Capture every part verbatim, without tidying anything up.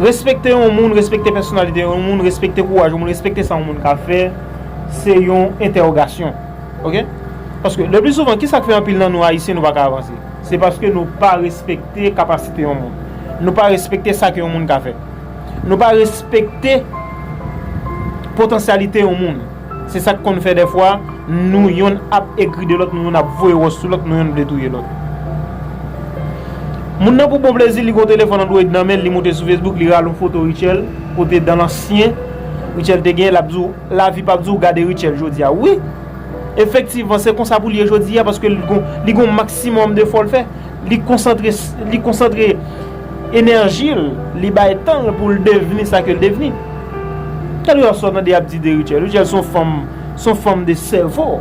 Respekte yon moun, respekte pèsonalite yon moun, respekte kouraj yon moun, respekte sa yon moun ka fè, se yon entèwogasyon. Oke? Paske, le pli souvan, kisa k fè anpil nan nou Ayisyen nou pa ka avanse? Se paske nou pa respekte kapasite yon moun. Nou pa respekte sa ke yon moun ka fè. Nou pa respekte potansyalite yon moun. Se sa k konn fè dèfwa, nou yonn ap egri de lòt, nou yonn ap voye wòch sou lòt, nou yonn vle touye lòt. Moun nan pou bon plezi, li gon telefòn Android nan men l, li moute sou Facebook, li rale yon foto Rutshelle, kote dan lansyen Rutshelle te gen, l ap di w, lavi p ap di w gade Rutshelle jodi a. Wi, efektivman, se konsa pou l ye jodi a, paske li gon, li gon maksimòm de fò l fè. Li konsantre, li konsantre enèji l, li bay tan l pou l devni sa ke l devni. Kèlkeswa sa w tande y ap di de Rutshelle, Rutshelle se yon fanm, se yon fanm de sèvo.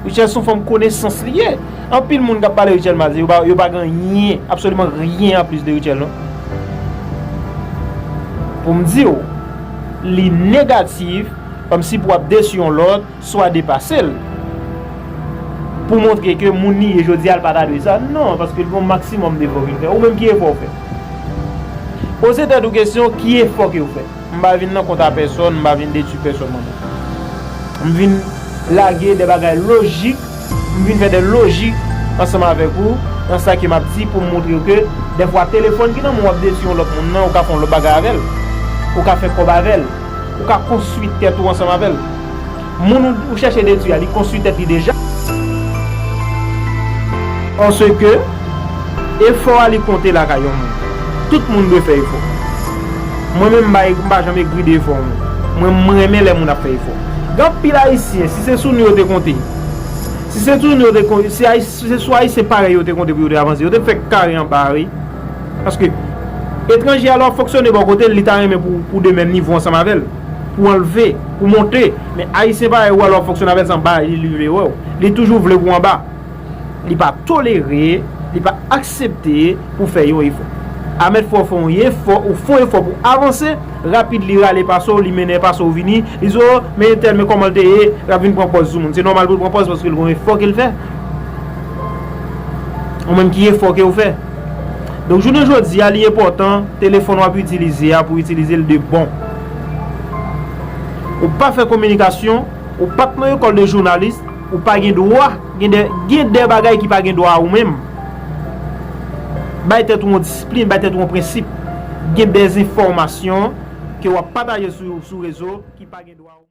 Rutshelle se yon fanm konesans li ye. Anpil moun k ap pale Rutshelle mal, yo pa, yo pa gen anyen, absoliman ryen anplis de Rutshelle, non. Pou m di w, li negatif, kòmsi pou ap desi yon lòt, swa depase l. Pou montre ke moun li ye jodi a, l pa ta dwe sa. Non, paske l gen yon maksimòm de efò ke l fè. Ou menm, ki efò w fè? Poze tèt ou kesyon, ki efò ke w fè? M pa vin nan kont a pèsòn, m pa vin detwi pèsòn, mwen menm. M vin lage de bagay lojik, m vin fè de lojik ansanm avèk ou, nan sa ke m ap di, pou m montre w ke dèfwa telefòn ki nan men w ap detwi yon lòt moun nan, ou ka fè yon lòt bagay avè l. Ou ka fè kòb avè l. Ou ka konstwi tèt ou ansanm avè l. Moun ou, ou chèche detwi a, li konstwi tèt li deja. Paske efò a, li konte lakay yon moun. Tout moun dwe fè efò. Mwen menm, m pa, m pa janm egri de efò yon moun. Mwen, mwen renmen lè moun ap fè efò. Gen anpil Ayisyen, si se sou nou yo te konte, si se sou nou yo te konte, si Ayi-, si se sou Ayisyen parèy yo te konte pou yo te avanse, yo te fè kare anba a, wi. Paske etranje a, lè w ap fonksyone bò kote l, li ta renmen pou, pou w de menm nivo ansanm avè l, pou w anlve, pou w monte. Men Ayisyen parèy ou a, lè w ap fonksyone avè l, se anba li, li vle wè w. Li toujou vle pou w anba. Li pa tolere, li pa aksepte pou w fè yon efò. Amèt fò w fè yon efò, ou fè yon efò pou w avanse, rapid li rale pase w, li mennen pase w vini, li di w, "O, men entèl, men kòman l te ye," l ap vin pran pòz sou moun. Se nòmal pou l pran pòz paske l gen yon efò ke l fè. Ou menm, ki efò ke w fè? Donk, jounen jodi a, li enpòtan, telefòn w ap itilize a, pou w itilize l de bon. Ou pa fè kominikasyon, ou pa t nan lekòl de jounalis, ou pa gen dwa, gen de, gen de bagay ki pa gen dwa a ou menm. Bay tèt ou yon disiplin, bay tèt ou yon prensip. Gen de enfòmasyon ke w ap pataje sou, sou rezo ki pa gen dwa a ou.